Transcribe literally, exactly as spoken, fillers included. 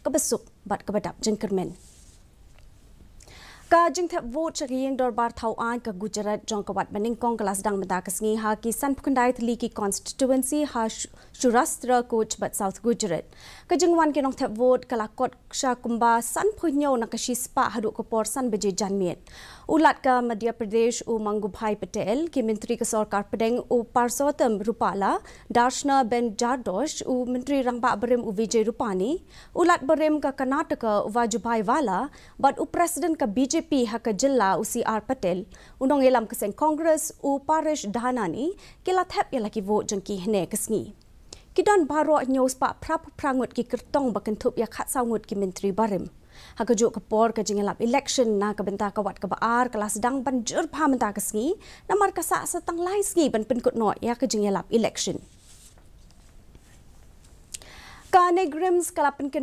kaba suk bad kaba dap jingkyrmen. Ka jingthep vote sha ka ïing dorbar thaw aiñ ka Gujarat jong ka wat banyngkong ka la sdang mynta ka sngi ha ki sanphew khyndai tylli ki constituency ha Saurashtra, Cooch bad South Gujarat. Ka jingwan ki nongthep vote ka la kot sha kumba sanphew hynñiew na ka shispah haduh ka por san baje janmiet. U Lat ka Madhya Pradesh u Mangubhai Patel, ki Myntri ka Sorkar Pdeng u Purushottam Rupalla, Darshna Ben Jardosh, u Myntri Rangbah barim u Vijay Rupani, u Lat barim ka Karnataka u Vajubhai Vala, bad u President ka B J P ha ka jylla u C R Patel, u nongïalam ka seng Congress u Paresh Dhanani, ki la thep ïa la ki vote jong ki hynne ka sngi. Ki don baroh hynñiew spah phra phew phra ngut ki kyrtong ba kynthup ïa khatsaw ngut ki Myntri barim. Ha kajuh ka por ka jingïalap election na ka bynta ka wat kaba ar ka la sdang ban jur bha mynta ka sngi, namar ka sah sa tang lai sngi ban pynkut noh ïa ka jingïalap election. Ka NEIGRIHMS ka la pynkyndit